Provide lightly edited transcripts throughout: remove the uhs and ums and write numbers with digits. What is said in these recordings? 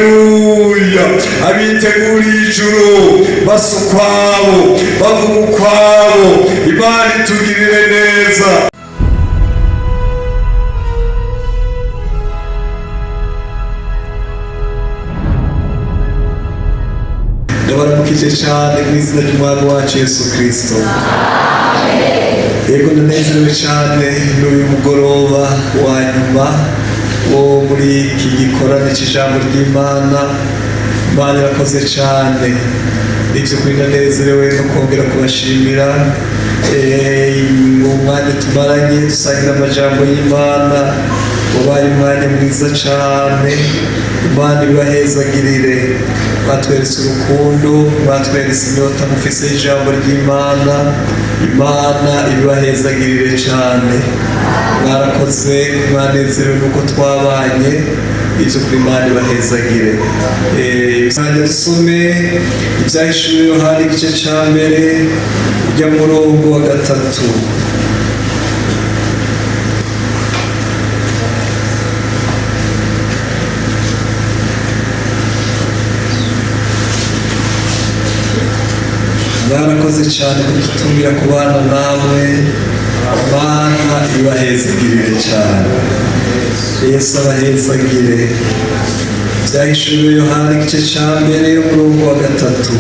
Haleluya! Abiteguriye ijuru basa ukwabo, bavuga ukwabo. Imana itugirire neza. Ndabaramukije cyane mu izina ry'Umwami wacu Yesu Kirisito. Yego, ndanezerewe cyane n'uyu mugoroba wa nyuma wo muri iki gikorane cy'ijambo ry'Imana. Imana irakoze cyane. Nibyo kuri, ndanezerewe no kongera kubashimira mu mwanya tumaranye dusangira amajambo y'Imana. Wabaye umwanya mwiza cyane. Imana ibahezagirire. Batweretse urukundo, batweretse inyota mufise ijambo ry'Imana. Imana ibahezagirire cyane. Mwarakoze, mwanezerewe nuko twabanye. Ibyo kuri, Imana ibahezagire. Hanyuma dusome Ibyahishuwe Yohana igice cya mbere, ujya murongo wa gatatu. Mwarakoze cyane kudutumira kubana namwe. Imana ibahezagirire cyane. Yesu abahezagire. Byahishuwe Yohana igice cya mbere, umurongo wa gatatu: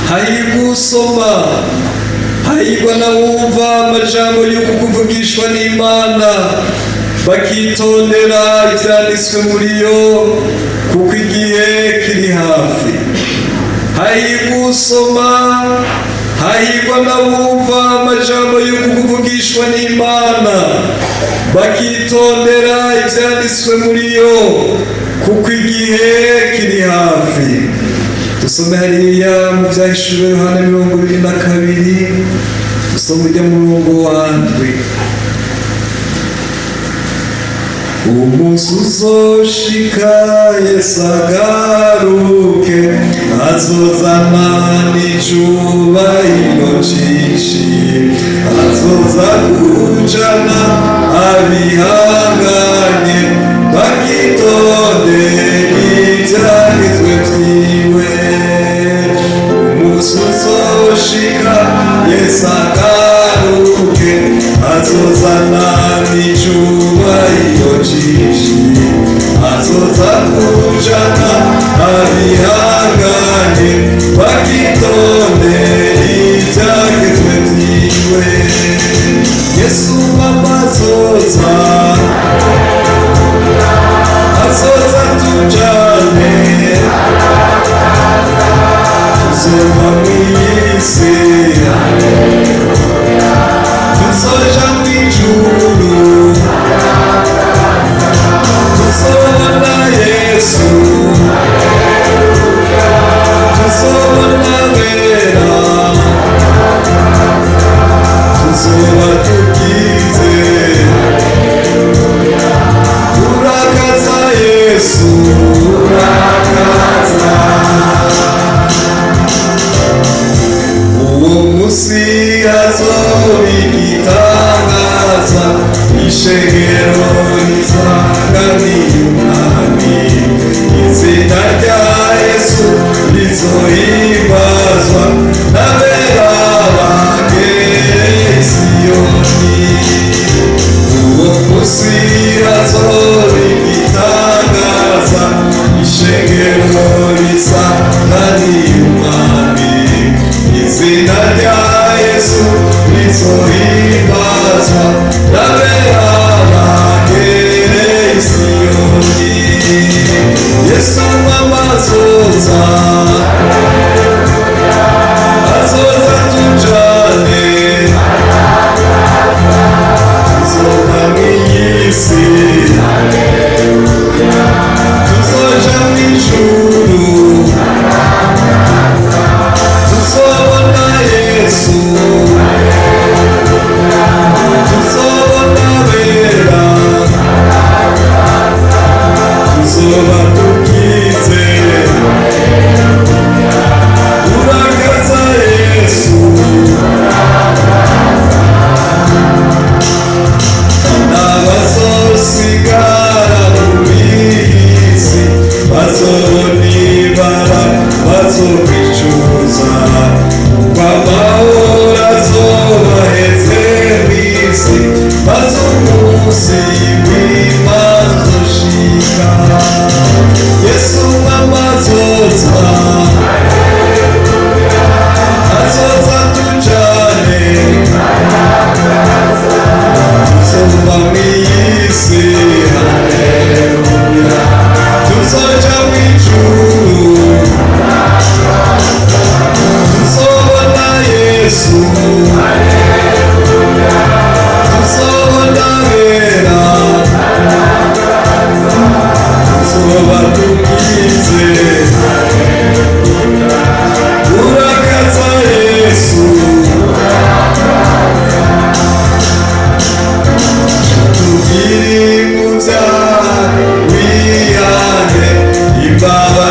"Hahirwa usoma, hahirwa n'abumva amajambo y'uku kuvugishwa n'Imana, bakitondera ibyanditswe muri yo, kuko igihe kiri hafi." Hahirwa usoma, hahirwa n'abumva amajambo y'uku kuvugishwa n'Imana, bakitondera ibyanditswe muri yo, kuko igihe kiri hafi. Dusome hariya mu Byahishuwe Yohana 22, dusome ujya mu murongo wa ndwi. Umunsi uzoshika Yesu agaruke, azozana n'icubahiro cinshi, azoza kujana abihanganye bakitondera ivyagezwe vyiwe. Umunsi uzoshika Yesu agaruke, azozana n'icubahiro cinshi, azoza kujana abihanganye bakitondera ivyagezwe vyiwe. Yesu mama azoza, azoza tujane, tuzova mw'isi, tuzoja mw'ijuru, tuzobona Yesu, tuzobona bera, tuzoba tukize. Urakaza Yesu, urakaza. Uwo musi azoba igitangaza, ishengero risanganiye Umwami, izina rya Yesu rizohimbazwa n'abera bagere Siyoni. Uwo musi azoba igitangaza, ishengero risanganiye Umwami, izina rya Yesu rizohimbazwa n'abera bagere Siyoni. Yesu mama azoza, azoza tujane, tuzova mw'isi, tuzoja mw'ijuru, tuzobona Yesu, tuzobona bera, tuzoba tukize. Urakaza Yesu.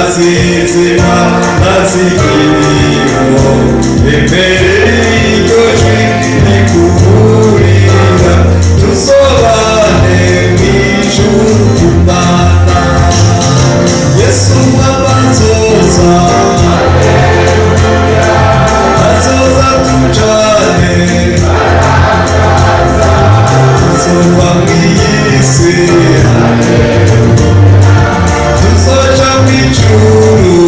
Nazizima nazikiriho, imbere y'iryo jwi rikuburira, tuzobane mw'ijuru kumana. Yesu abazoza, azoza tujane, tuzova mw'isi, tuzoja mw'ijuru,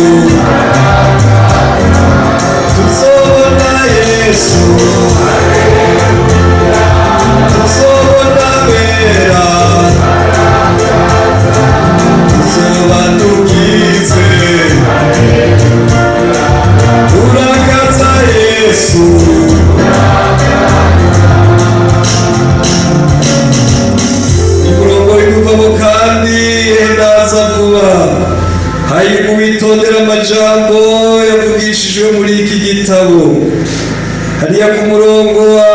tuzobona Yesu, tuzobona bera, tuzoba tukize. Urakaza Yesu. Umurongo w'ikuvamo kandi ndaza vuba. Hahirwa uwitondera amajambo yavugishijwe muri iki gitabo. Hariya ku murongo wa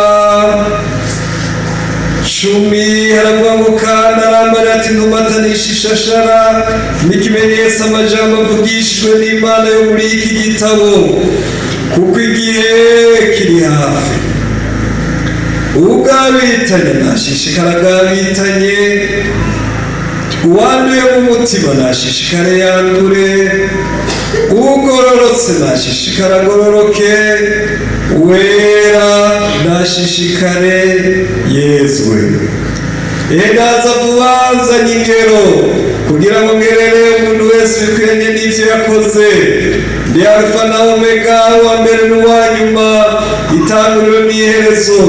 10 haravuga ngo: "Kandi arambara ati: Ntumatanisha ishashara n'ikimenyetso amajambo avugishijwe n'Imana yo muri iki gitabo, kuko igihe kiri hafi. Ubwabitanye nashishikara bwabitanye, uwanduye mu mutima nashishikare yandure, ugororotse nashishikare agororoke, uwera nashishikare yezwe. Ndaza vuba, nzanye ingero kugira ngo ngerere umuntu wese bikwiranye n'ivyo yakoze. Ndi Alufa na Omega, uwa mbere n'uwa nyuma, itanguriro n'iherezo.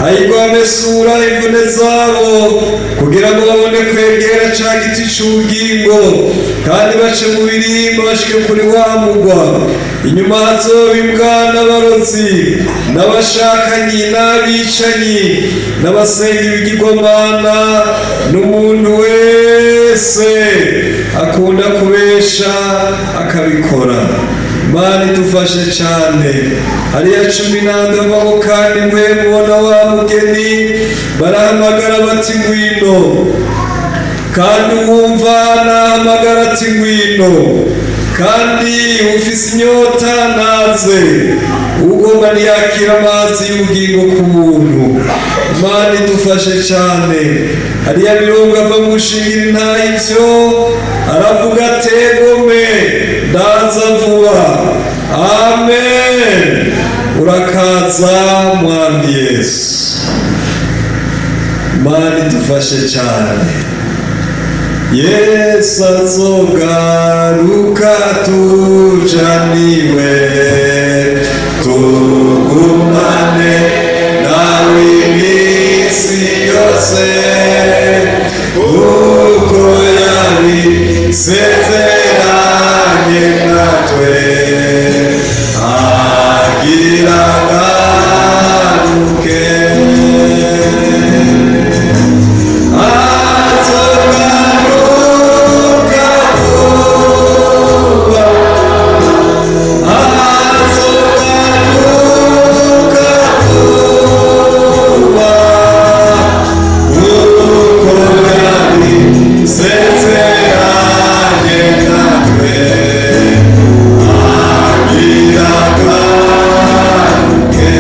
Hahirwa abamesura imvune zabo, kugira ngo babone kwegera ca giti c'ubugingo, kandi bace mu birimba bashike kuri wa mugwa. Inyuma hazoba imbwa n'abarozi n'abashakanyi n'abicanyi n'abasenga ibigirwamana n'umuntu wese akunda kubesha akabikora." Imana idufashe cyane. Hariya 11 avamo: "Kandi mwe mubona wa mugeni barahamagara bati: Ngwino. Kandi uwumva nahamagara ati: Ngwino. Kandi ufise inyota naze, ugomba ntiyakira amazi y'ubugingo ku buntu." Imana idufashe cyane. Hariya mirongo ava mu gushingira intahe ivyo, aravuga ati: "Egome, ndaza vuba. Amen, urakaza Mwami Yesu." Imana idufashe cyane. Yesu azogaruka tujaniwe, tugumane nawe iminsi yose, uko yabisezeranye natwe, agira agaruke. Azogaruka vuba, azogaruka vuba, uko yabisezeranye natwe, agira agaruke.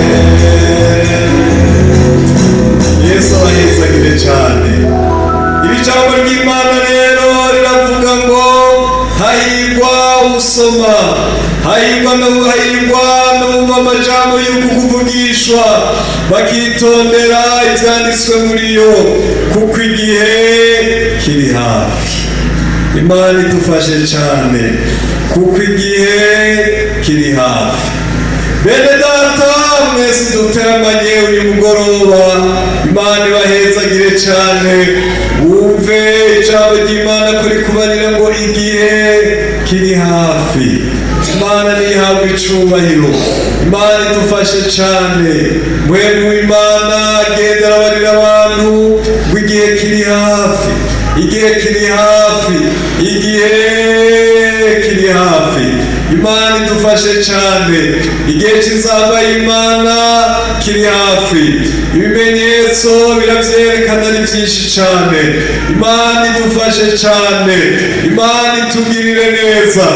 Yesu abahezagire cyane. Iri jambo ry'Imana rero riravuga ngo: "Hahirwa usoma, hahirwa hahirwa n'abumva amajambo y'uku kuvugishwa, bakitondera ibyanditswe muri yo, kuko igihe kiri hafi." Imana idufashe cyane, kuko igihe kiri hafi. Bene data mwese duteramanye uyu mugoroba, Imana ibahezagire cyane. Wumve ijambo ry'Imana kuri kubarira ngo igihe kiri hafi. Imana ntihabwe icubahiro. Imana idufashe cyane. Mwene w'Imana agendera abarira abantu ngo igihe kiri hafi, igihe kiri hafi, igihe kiri hafi. Imana idufashe cyane. Igihe cy'inzamba y'Imana kiri hafi, ibimenyetso biravyerekana, ari byinshi cyane. Imana idufashe cyane, Imana itugirire neza.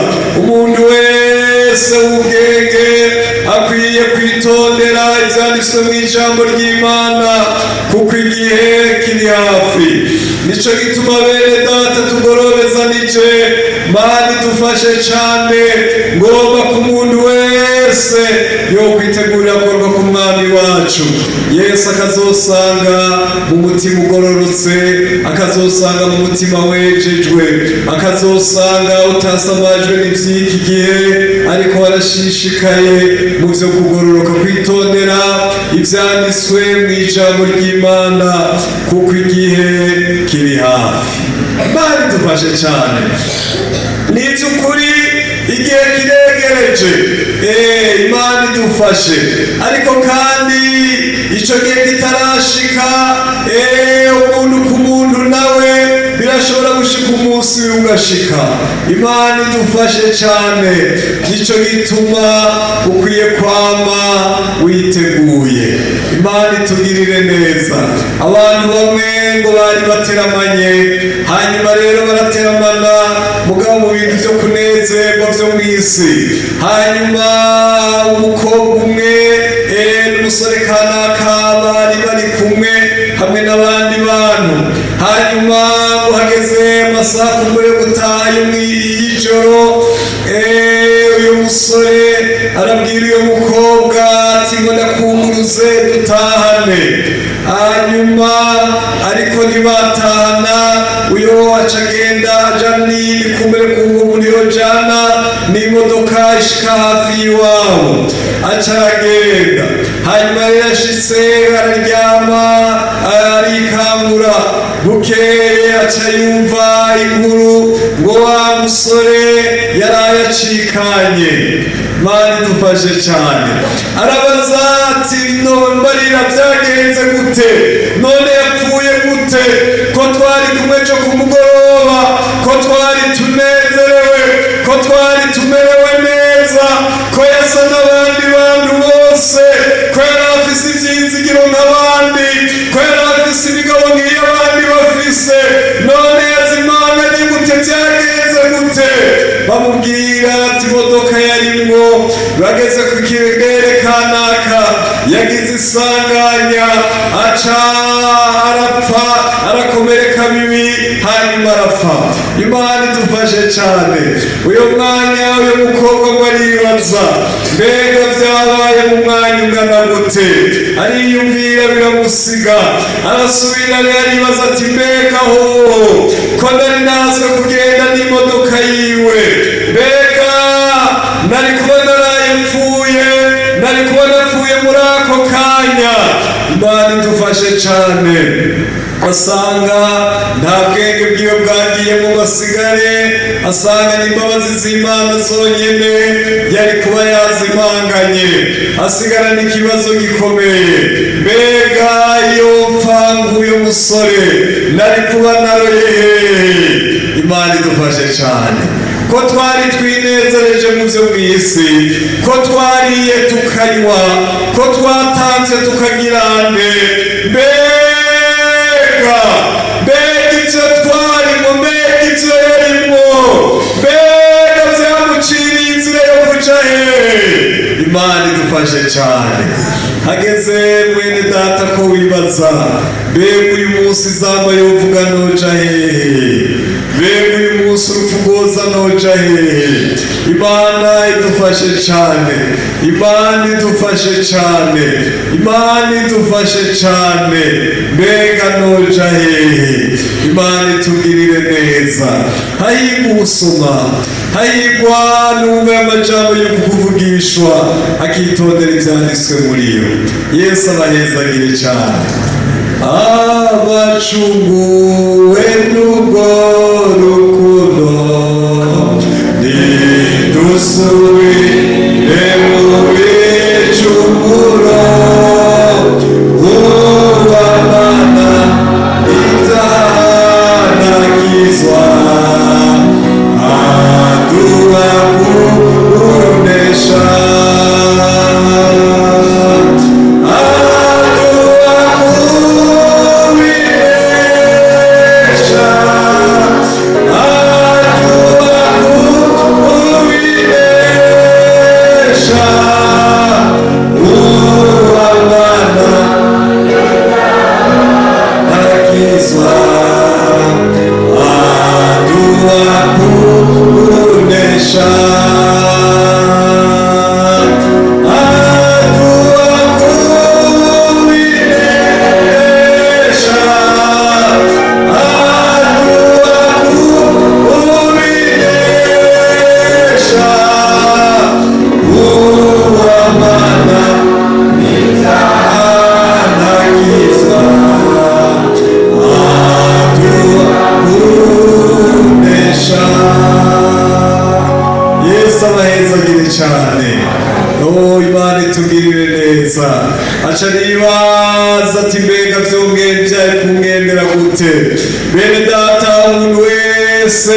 Umuntu wese w'ubwenge akwiye kwitondera ibyanditswe mu ijambo ry'Imana, kuko igihe kiri hafi. Nico gituma, bene data, tugorobezanije. Mana idufashe cyane. Ngomba ku muntu wese yo kwitegurira kugaruka k'Umwami wacu Yesu, akazosanga mu mutima ugororotse, akazosanga mu mutima wejejwe, akazosanga utasamajwe n'ivy'iki gihe, ariko warashishikaye mu vyo kugororoka, kwitondera ivyanditswe mu ijambo ry'Imana, kuko igihe kiri hafi. Imana idufashe cyane. Ni iby'ukuri, igihe kiregereje. Imana idufashe. Ariko kandi icyo gihe kitarashika, umuntu ku muntu nawe birashobora gushika, umunsi ugashika. Imana idufashe cyane. Nicyo gituma ukwiye kwama witeguye. Imana itugirire neza. Abantu bamwe ngo bari bateramanye, hanyuma rero barateramana mugabo mu bintu byo kunezerwa byo mu isi. Hanyuma umukobwa umwe n'umusore kanaka bari bari kumwe hamwe n'abandi bantu. Hanyuma ngo hageze amasaha kumbure yo gutaha y'ijoro, uyu musore arabwira uyu mukobwa ati: "Ngo ndakunguruze dutahane." Hanyuma ariko ntibatahana. Uyo aca agenda ajana n'iyindi, kumbere kumva umuntu yojana n'imodoka ishika hafi y'iwabo, aca aragenda. Hanyuma rero ashitse araryama, arikangura. Bukeye aca yumva inkuru ngo wa musore yaraye acikanye. Mana idufashe cyane. Arabaza ati: "None mbarira, byagenze gute? None yapfuye gute, ko twari kumwe ejo ku mugoroba, ko twari tunezerewe, ko twari tumerewe neza, ko yasa n'abandi bantu bose, ko yari afise ivyizigiro nk'abandi, ko yari afise imigabo nk'iyo abandi bafise? None yazimanganye gute? Byagenze gute?" Bamubwira ati: "Imodoka yarimwo bageze ku kirere kanaka yagize isanganya, aca arapfa, arakomereka bibi, hanyuma arapfa." Imana idufashe cyane. Uyu mwanya uyu mukobwa ngo aribaza: "Mbega byabaye mu mwanya ungana gute?" Ariyumvira, biramusiga. Arasubira rero aribaza ati: "Mbega hoho ko nari nazwe kugenda n'imodoka yiwe, mbega nari kuba naraye mfuye, nari kuba napfuye muri ako kanya?" Imana idufashe cyane. Asanga nta bwenge bwiwe bwagiyemo ngo asigare, asanga n'imbabazi z'Imana zonyine yari kuba yazimanganye. Asigarana ikibazo gikomeye: "Mbega iyo mpfa nk'uyu musore, nari kuba naroye hehe?" Imana idufashe cyane. Ko twari twinezereje mu byo mu isi, ko twariye tukanywa, ko twatanze tukagira nde, mbega, mbega ibyo twarimo, mbega ibyo yarimo, mbega byamuciriye inzira yo kuja hehe? Imana idufashe cyane. Hageze, mwene data, ko wibaza: "Mbega uyu munsi izamba yovuga noja hehe? Mbega uyu munsi urupfu rwoza noja hehe?" Imana idufashe cyane, Imana idufashe cyane, Imana idufashe cyane. Mbega noja hehe? Imana itugirire neza. Hahigwa usoma, hahigwa n'uwumva amajambo yo kukuvugishwa, akitondera ibyanditswe muri yo. Yesu abahezagire cyane. Abacunguwe n'urwo rukundo, ntidusubire mu bicumuro. Uwamana itahanakizwa, aduha. Yesu abahezagire cyane. Oh, Imana itugirire neza. Aca nibaza ati: "Mbega vyongeye vyari kungendera gute?" Bene data, umuntu wese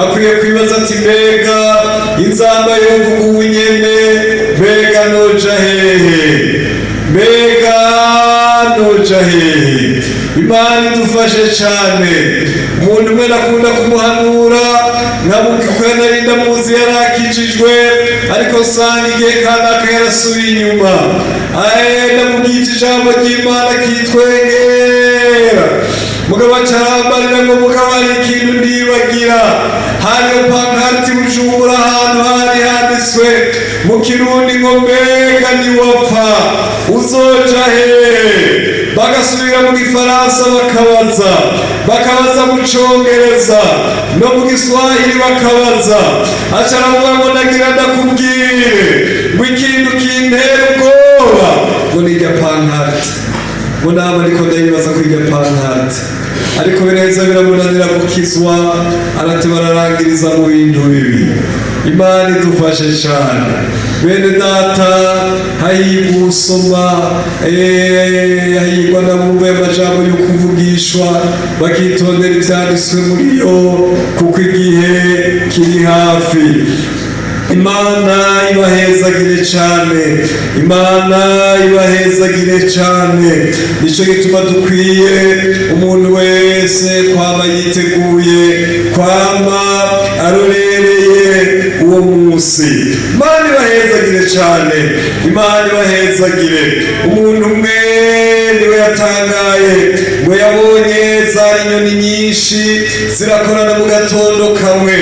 akwiye kwibaza ati: "Mbega inzamba yovuga ubu nyene, mbega noja hehe? Mbega noja hehe?" Imana idufashe cyane. Umuntu umwe nakunda kumuhanura, nkamuka nari ndamuzi, yarakijijwe, ariko nsanga igihe kanaka yarasubiye inyuma. Aye, ndamubwira ijambo ry'Imana kitwengera. Mugabo acarambarira ngo: "Mugabo, hari ikintu ndibagira." Hariyo pankariti Bujumbura, ahantu hari handitswe mu Kirundi ngo: "Mbega niwapfa uzoja hehe?" Bagasubira mu Gifaransa, bakabaza, bakabaza mu Congereza no mu Giswahili bakabaza. Aca aravuga ngo: "Ndagira ndakubwire ngo ikintu kintera ubwoba ngo nirya pankarite," ngo nama ariko ndayibaza ko irya pankarite, ariko biraheza biramunanira gukizwa, arateba ararangiriza mu bintu bibi. Imana idufashe cyane. Bene data, hahirwa usoma, hahirwa n'abumva amajambo yo kuvugishwa, bakitondera ibyanditswe muri yo, kuko igihe kiri hafi. Imana ibahezagire cyane, Imana ibahezagire cyane. Nicyo gituma dukwiye umuntu wese kwama yiteguye, kwama arorereye uwo munsi. Imana ibahezagire cyane, Imana ibahezagire. Umuntu umwe niwe yatangaye ngo yabonye zari inyoni nyinshi zirakorana mu gatondo kamwe.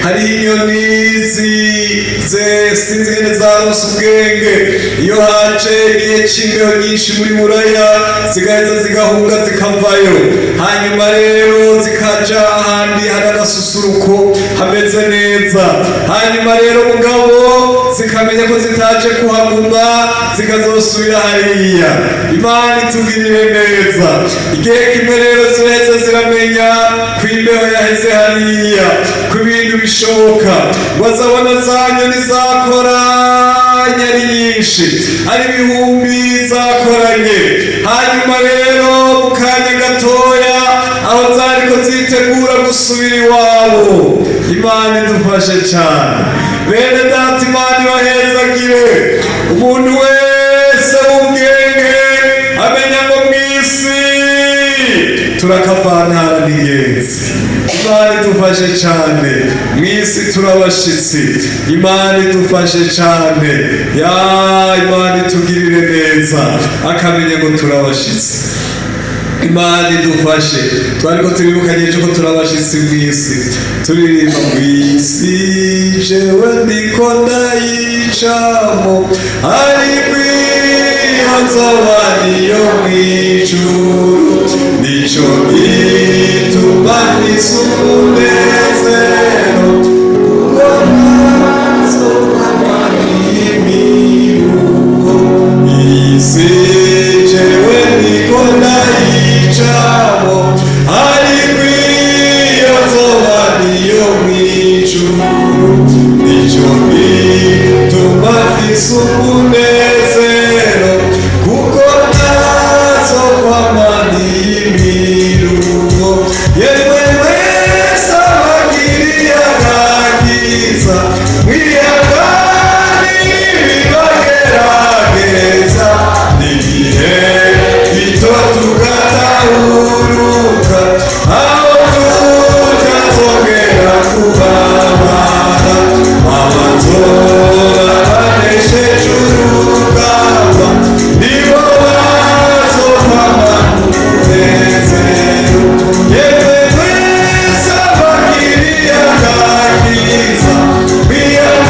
Hari inyoni sinzi ingene zaronse ubwenge, iyo haje igihe c'imbeho nyinshi muri Buraya, zigaheza zigahunga, zikavayo, hanyuma rero zikaja ahandi hari agasusuruko, hameze neza. Hanyuma rero mugabo zikamenya ko zitaje kuhaguma, zikazosubira hariya. Imana itugirire neza. Igihe kimwe rero ziraheza ziramenya ko imbeho yaheze hariya, ko ibintu bishoboka. Bazabona za nyoni zakoranye ari nyinshi, ari ibihumbi zakoranye. Hanyuma rero mu kanya gatoya, aho zariko zitegura gusubira iwabo. Imana idufashe cyane. Bene data, Imana ibahezagire. Umuntu wese w'ubwenge amenya ngo mw'isi turakavantara n'ingenzi. Imana idufashe cyane. Mw'isi turabashitsi. Imana idufashe cyane. Ya, Imana itugirire neza. Akamenya ngo turabashitsi. Imana idufashe. Twariko turibukanye ejo ko turabashitsi mw'isi, turirimba: "Mw'isi jewe ndiko ndayicamo, ariko iyo nzoba niyo mw'ijuru, nico gituma mfise umunezero, kuko ntazoba n'imiruho. Iyi si jewe ndiko ndayicamo, ariko iyo nzoba niyo mw'ijuru, nico gituma mfise umunezero, kuko ntazokwama n'imiruho. Yemwe mwese abakiriye agakiza, mwihangane ibibagerageza, n'igihe gito tugatahuruka, aho tutazongera kubabara. Abazoba banesheje urugamba nibo bazokwama mu munezero. Yemwe mwese abakiriye agakiza, mwihangane."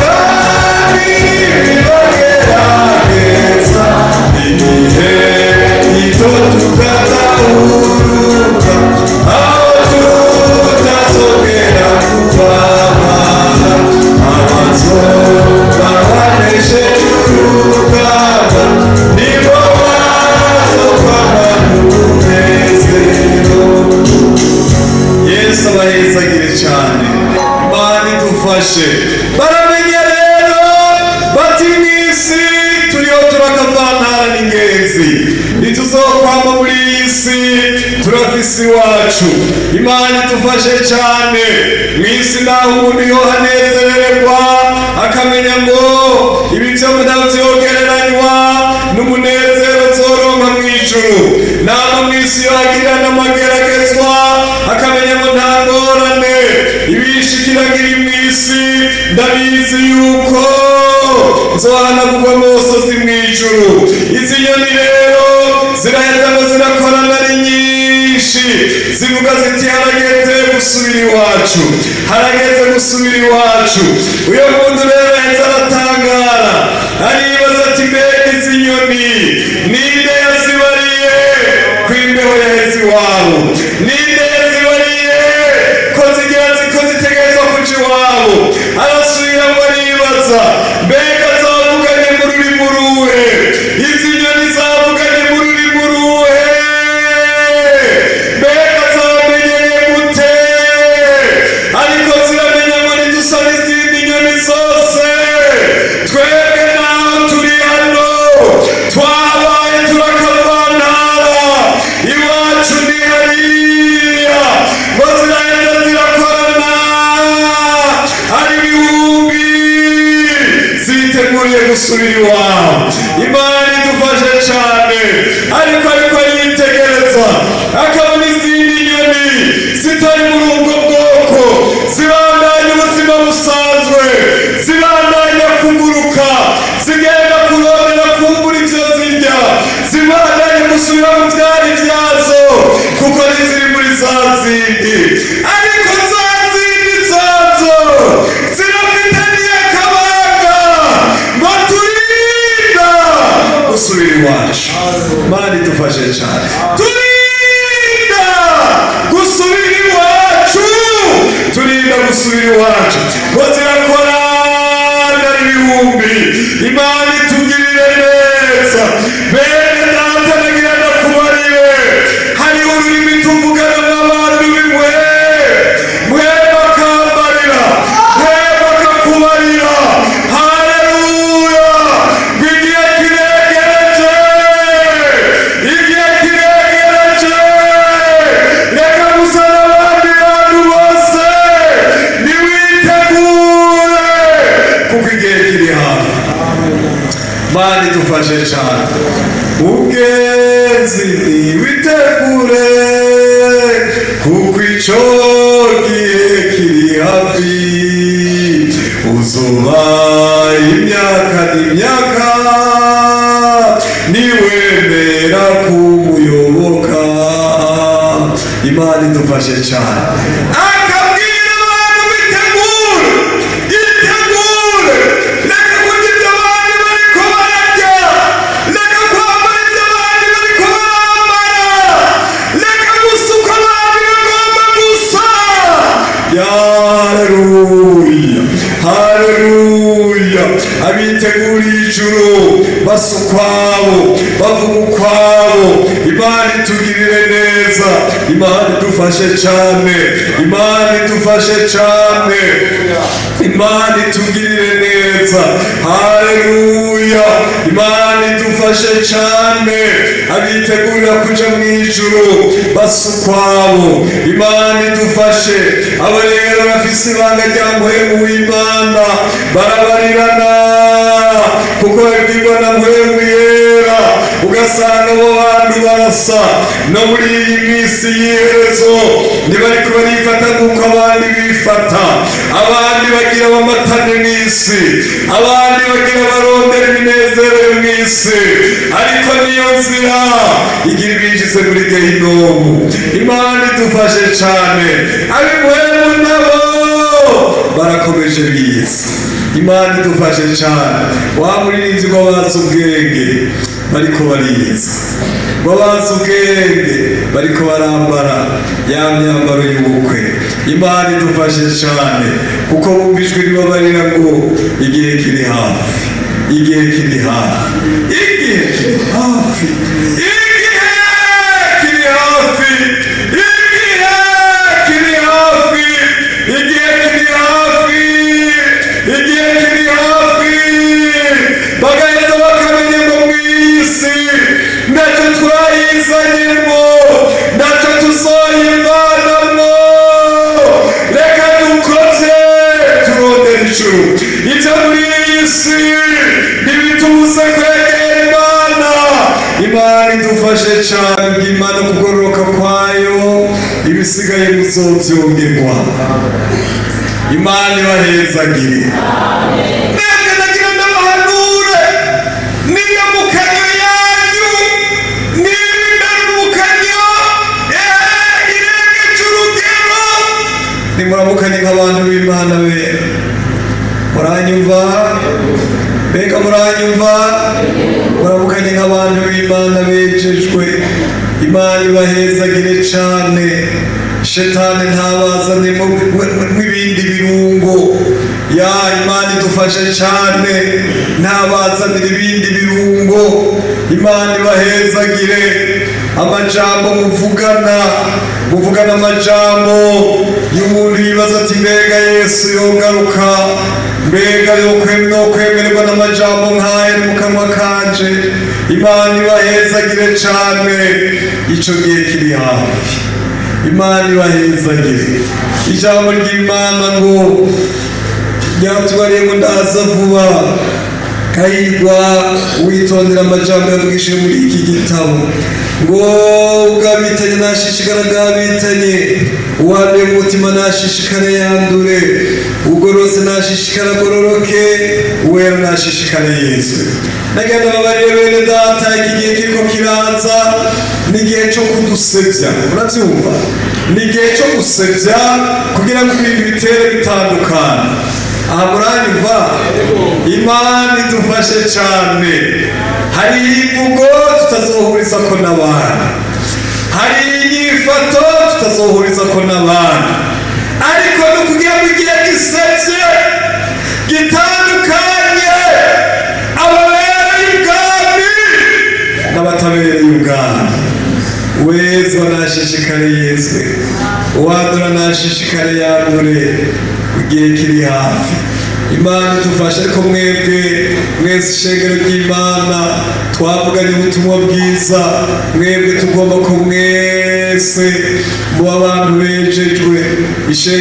Turakavantara n'ingenzi, ntituzokwama muri iyi si, turafise iwacu. Imana idufashe cyane. Mu isi naho umuntu yohanezererwa, akamenya ngo ibi byo ndavyogereranywa n'umunezero nzoronka mu ijuru. Nama mu isi yohagira n'amageragezwa, akamenya ngo nta ngorane, ibishikiragira mu isi ndabizi yuko nzohanagurwa amosozi mu ijuru. Izi nyoni rero ziraheza ngo zirakorana ari nyinshi, zivuga ziti: "Harageze gusubira iwacu, harageze gusubira iwacu." Uyo muntu rero aheza aratangara, aribaza ati: "Mbega izi nyoni ninde yazibariye ko imbeho yaheze iwabo? Ninde yazibariye ko zigira ko zitegerezwa kuja iwabo?" Arasubira ngo aribaza: "Mbega zavuganye mu rurimi uruhe? Izi nyoni zavuganye mu rurimi uruhe? Mbega zamenyeye gute?" Ariko ziramenya ngo ntidusa n'izindi nyoni zose. Twebwe naho turi hano twabaye turakavantara, iwacu ni hariya. Ngo ziraheza zirakorana hari ibihumbi, ziteguriye gusubira iwabo. Imana idufashe cyane. Ariko yitegereza akabona izindi nyoni zitari muri ubwo bwoko zibandanya ubuzima busanzwe, zibandanya kuguruka, zigenda kurondera kumbura ibyo zirya, zibandanya gusubira mu byari byazo, kuko ntiziri muri za zindi. Ariko za zindi zazo zirafitaniye akabanga ngo turinda gusubira iwacu. Mana idufashe cyane. Turinda gusubira iwacu, turinda gusubira iwacu. Ngo zirakorana ibihumbi. Imana itugirire neza. Bene data, nagira ndakubarire, hariho ururimi tuvugana n'abantu bimwe mwe bakambarira, mwe bakakubarira. Haleluya! Ngo igihe kiregereje, igihe kiregereje. Reka gusa n'abandi bantu bose, niwitegure kuko igihe kiri hafi. Mana idufashe cyane. Mugenzi, niwitegure kuko ico gihe kiri hafi. Uzoba imyaka n'imyaka niwemera kumuyoboka. Imana idufashe cyane. Akabwira abantu: "Bitegure, itegure, reka kurya ibyo abandi bariko bararya, reka kwambara ibyo abandi bariko barambara, reka gusuka abandi bagomba gusa." Haleluya, haleluya! Abiteguriye ijuru basa ukwabo, bavuga ukwabo. Imana itugirire neza. Imana idufashe cyane. Imana idufashe cyane. Imana itugirire neza. Haleluya! Imana idufashe cyane. Abitegurira kuja mu ijuru basa ukwabo. Imana idufashe. Aba rero bafise ibanga rya mpwemu w'Imana, barabarirana kuko babibwirwa na Mpwemu Yera. Ugasanga abo bantu barasa no muri iyi minsi y'iherezo, ntibariko barifata nk'uko abandi bifata. Abandi bagira abamatane mw'isi, abandi bagira barondera iminezero yo mw'isi, ariko niyo nzira igira ibinjize muri gehinomu. Imana idufashe cyane. Ab'impwemu nabo barakomeje biza. Imana idufashe cyane. Wa muririmbyi ngo bazi ubwenge bariko bariza, ngo bazi ubwenge bariko barambara ya myambaro y'ubukwe. Imana idufashe cyane, kuko bumva ijwi ribabarira ngo igihe kiri hafi, igihe kiri hafi, igihe kiri hafi, igihe kiri hafi, igihe kiri hafi, igihe kiri hafi, igihe kiri hafi. Bagaheza bakamenya ngo mu Twayizanyemo, ntacyo tuzoyivanamwo. Reka dukoze turondera ijuru. Ibyo muri iyi si ntibitubuze kwegera Imana. Imana idufashe cyane. Bw'Imana kugororoka kwayo, ibisigaye muzovyongerwa. Imana ibahezagire. Mwebwe nagira ndabahanure, n'indamukanyo yanyu niba indamukanyo irengeje urugero, nimuramukanye nk'abantu b'Imana bera. Muranyumva? Mbega muranyumva? Muramukanye nk'abantu b'Imana bejejwe. Imana ibahezagire cane. Shetani ntabazane mw'ibindi birungo. Ya Imana idufashe cane, ntabazanira ibindi birungo. Imana ibahezagire. Amajambo muvugana, muvugana amajambo y'umuntu yibaza ati: "Mbega Yesu yogaruka? Mbega yokwemererwa n'amajambo nk'aya mu kanwa kanje?" Imana ibahezagire cane. Ico gihe kiri hafi. Imana ibahezagire. Ijambo ry'Imana ngo ryatubariye ngo: "Ndaza vuba. Hahirwa witondera amajambo yavugishije muri iki gitabo." Ngo ubwabitanye nashishikara bwabitanye, uwanduye mu mutima nashishikare yandure, ugororotse nashishikara agororoke, uwera nashishikare yezwe. Nagenda babarire, bene data, iki gihe kiriko kiraza ni igihe cyo kudusebya. Urabyumva? Ni igihe cyo gusebya kugira ngo ibintu bitere bitandukana. Aha muranyumva? Imana idufashe cyane. Hari imvugo tutazohuriza ko n'abandi, hari inyifato tutazohuriza ko n'abandi, ariko ni ukugira ngo igihe gisebye gitandukanye ababereye ubwami n'abatabereye ubwami. Wezwa nashishikare yezwe, uwandura nashishikare yandure. Igihe kiri hafi. Imana idufashe. Ariko mwebwe mwese, ishengero ry'Imana, twavuganye ubutumwa bwiza. Mwebwe tugomba ko mwese muba abantu bejejwe.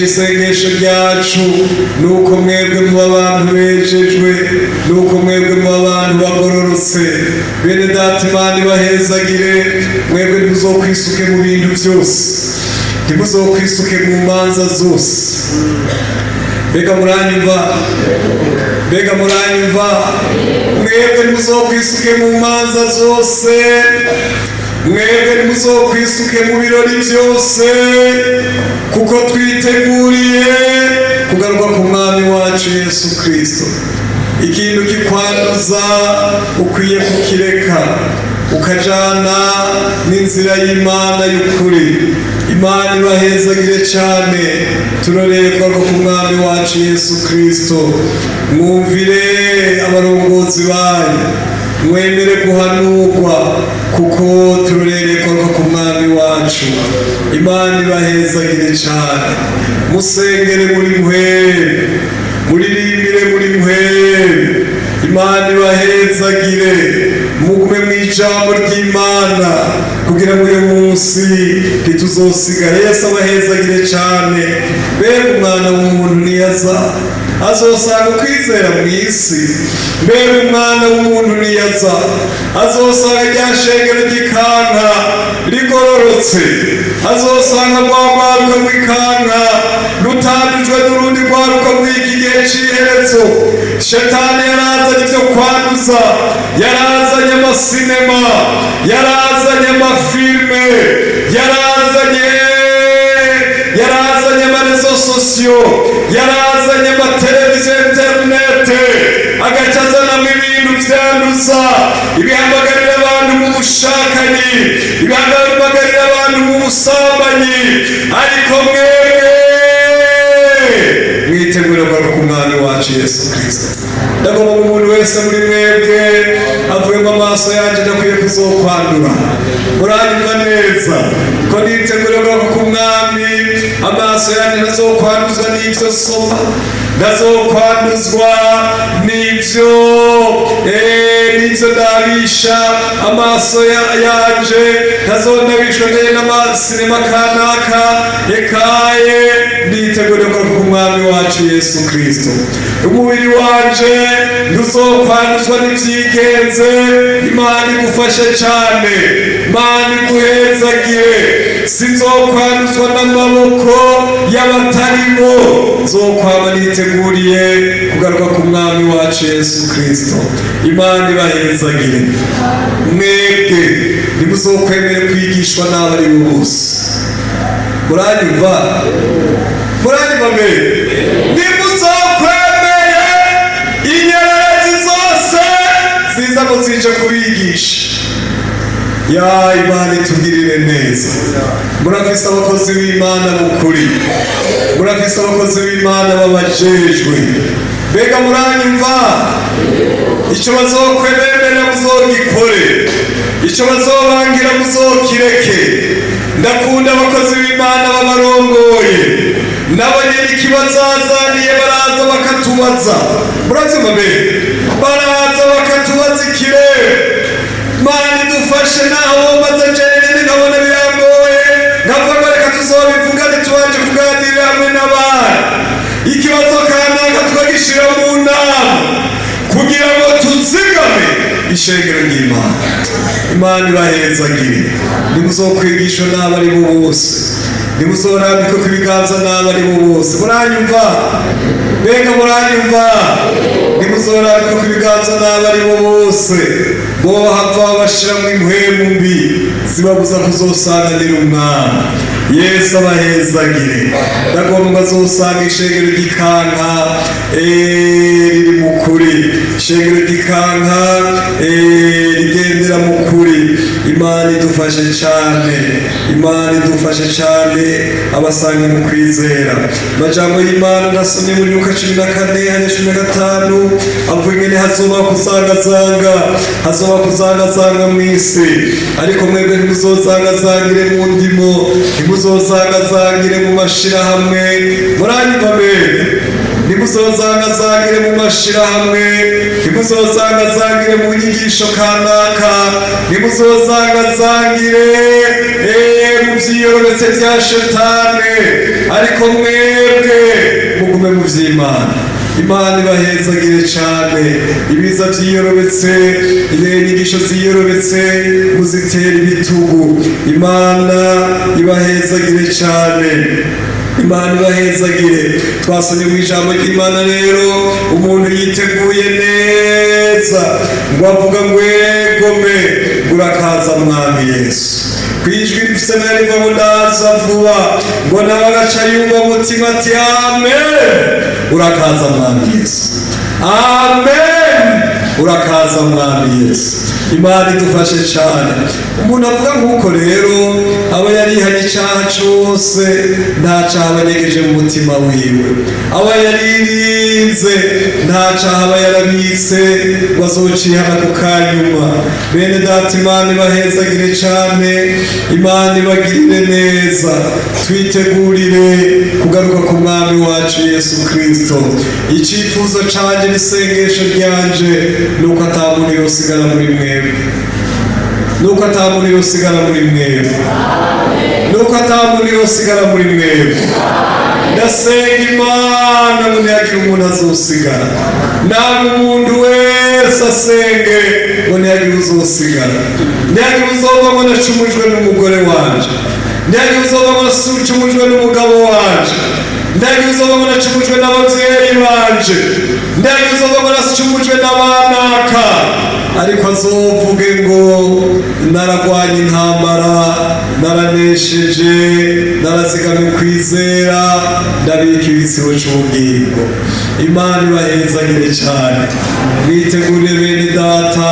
Isengesho ryacu ni uko mwebwe muba abantu bejejwe, ni uko mwebwe muba abantu bagororotse. Bene data, Imana ibahezagire. Mwebwe ntimuzokwisuke mu bintu byose, ntimuzokwisuke mu manza zose. Mbega muranyumva? Mbega muranyumva? Mwebwe ntimuzokwisuke mu manza zose, mwebwe ntimuzokwisuke mu birori byose, kuko twiteguriye kugaruka ku Mwami wacu Yesu Kirisito. Ikintu kikwanduza ukwiye kukireka, ukajana n'inzira y'Imana y'ukuri. Imana ibahezagire cyane. Turoreye kugaruka ku Mwami wacu Yesu Kirisito. Mwumvire abarongozi banyu, mwemere guhanurwa, kuko turorereye kugaruka ku Mwami wacu. Imana ibahezagire cyane. Musengere muri mpwemu, muririmbire muri mpwemu. Imana ibahezagire. Mugume mu ijambo ry'Imana kugira ngo uyu munsi ntituzosigare. Yesu abahezagire cyane. Mbega Umwana w'umuntu niyaza azosanga ukwizera mu isi? Mbega Umwana w'umuntu niyaza azosanga rya shengero ry'ikanka rigororotse? Azosanga rwa rwaruka rw'ikanka rutandujwe n'urundi rwaruka rw'iki gihe c'iherezo? Shetani yarazanye ibyo kwanduza, yarazanye amasinema, yarazanye amafilme, yarazanye ama réseaux sociaux, yarazanye amateleviziyo, interinete, agaca azanamo ibintu byanduza, ibihamagarira abantu mu bushakanyi, ibihamagarira abantu mu busambanyi. Ariko mwebwe mwitegure kugaruka ku Mwami wacu Yesu Kirisito. Ndagomba ngo umuntu wese muri mwebwe avuyemo amaso yanjye ndakwiye kuzokwandura. Muranyumva neza ko nitegure kugaruka ku Mwami? Amaso yanjye ntazokwanduzwa n'ibyo soma, ntazokwanduzwa n'ibyo ndabisha. Ndabisha amaso yanje, ntazondabishwa mbere n'amasinema kanaka. Ekaye, nditeguriye kugaruka k'Umwami wacu Yesu Kristo. Umubiri wanje ntuzokwanduzwa n'ivyigenze. Imana igufashe cane, Imana iguhezagire. Sinzokwanduzwa n'amaboko y'abatarimo, nzokwama niteguriye kugaruka ku Mwami wacu Yesu Kristo. Imana ibahezagire. Mwebwe ntimuzokwemere kwigishwa n'abo ari bo bose. Muranyumva? Muranyumva mbere? Ntimuzokwemere inyererezi zose ziza ngo zije kubigisha. Ya, Imana itugirire neza. Murafise abakozi b'Imana b'ukuri, murafise abakozi b'Imana babajejwe. Mbega muranyumva? Icyo bazokwemerera muzogikore, icyo bazobangira muzokireke. Ndakunda abakozi b'Imana babarongoye, nabo nyene ikibazazaniye baraza bakatubaza. Muravyumva mbere? Baraza bakatubaza ikirere. Mana idufashe. Naho maze jenyine nkabona birangoye, nkavuga ngo reka tuzobivugane tubanje kuganirira hamwe n'abandi. Ikibazo kanaka tukagishira mu nama kugira ngo tuzigame ishengero ry'Imana. Imana ibahezagire. Ntimuzokwigishwa n'abo ari bo bose, ntimuzorambikwe ku ibiganza n'abo ari bo bose. Muranyumva? Mbega muranyumva? Ntimuzorambikwe ku ibiganza n'abo ari bo bose, bohava bashiramwo impwemu mbi zibabuza kuzosanganira Umwami. Yesu abahezagire. Ndagomba ngo azosanga ishengero ry'Ikanka riri mu kuri, ishengero ry'Ikanka rigendera mu kuri. Imana idufashe cyane, Imana idufashe cyane. Abasanga mu kwizera, amajambo y'Imana nasomye muri Luka 14 hariya 15 avuga ingene hazoba kuzangazanga, hazoba kuzangazanga mu isi. Ariko mwebwe ntimuzozangazangire mu ndimo, ntimuzozangazangire mu mashirahamwe. Muranyumva mbere? Ntimuzozangazangire mu mashirahamwe, ntimuzozangazangire mu nyigisho kanaka, ntimuzozangazangire mu vyiyorobetse vya shetane, ariko mwebwe mugume mu vy'Imana. Imana ibahezagire cyane. Ibiza vyiyorobetse, inyigisho ziyorobetse, muzitera ibitugu. Imana ibahezagire cyane, Imana ibahezagire. Twasomye mu ijambo ry'Imana rero, umuntu yiteguye neza ngo avuga ngo: "Egome, urakaza Mwami Yesu." Ku ijwi rifise riva ngo: "Ndaza vuba," ngo nawe agaca yumva mutima ati: "Amen, urakaza Mwami Yesu, amen, urakaza Mwami Yesu." Imana idufashe cyane. Umuntu avuga nk'uko rero aba yarihanye icyaha cyose, nta cyaha aba anyegeje mu mutima wiwe, aba yaririnze, nta cyaha aba yarabitse ngo azocihana ku kanyuma. Bene data, Imana ibahezagire cyane, Imana ibagirire neza. Twitegurire kugaruka ku Mwami wacu Yesu Kristo. Icyifuzo cyanjye n'isengesho ryanje ni uko ata muntu yosigara muri mwebwe, nuko ata muntu yosigara muri mwebwe, nuko ata muntu yosigara muri mwebwe. Ndasenga Imana ngo ntihagire umuntu azosigara. Namwe umuntu wese asenge ngo ntihagire uzosigara, ntihagire uzova ngo nacumujwe n'umugore wanje, ntihagire uzova ngo nacumujwe n'umugabo wanje, ntihagire uzova ngo nacumujwe n'ababyeyi banje, ntihagire uzova ngo nacumujwe n'abanaka, ariko azovuge ngo: "Naragwanye intambara, naranesheje, narazigamye kwizera, ndabika ibitsibo c'ubugingo." Imana ibahezagire cyane. Mwitegurire, bene data,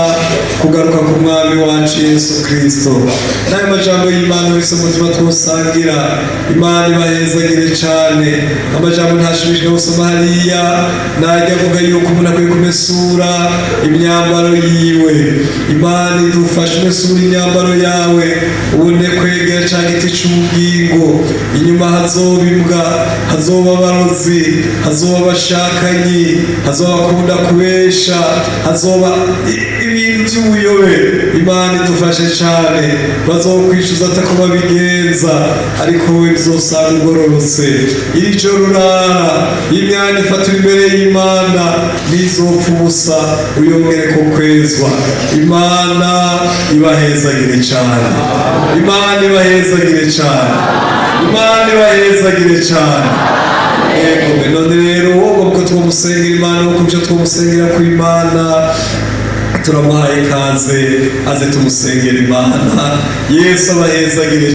kugaruka ku Mwami wacu Yesu Kristo. N'ayo majambo y'Imana wese umutima twosangira. Imana ibahezagire cyane. Amajambo ntashimishije gusoma hariya najya avuga yuko umuntu akwiye kumesura imyambaro yiwe. Imana idufashe. Umesura imyambaro yawe, ubone kwegera ca giti c'ubugingo. Inyuma hazoba imbwa, hazoba abarozi, hazoba abashakanyi, hazoba abakunda kubesha, hazoba ibintu. Ibintu by'ubuyobe, Imana idufashe cyane. Bazokwicuza atako babigenza, ariko wowe bizosanga ugororotse. Iri joro urara imyanya ifatira imbere y'Imana, ntizopfa ubusa, uyongere ko kwezwa. Imana ibahezagire cyane, Imana ibahezagire cyane, Imana ibahezagire cyane. Yego, none rero wowe ko twomusengera Imana, wo kubyo twomusengera ku Imana, turamuhaye ikaze, aze tumusengera Imana. Yesu abahezagire.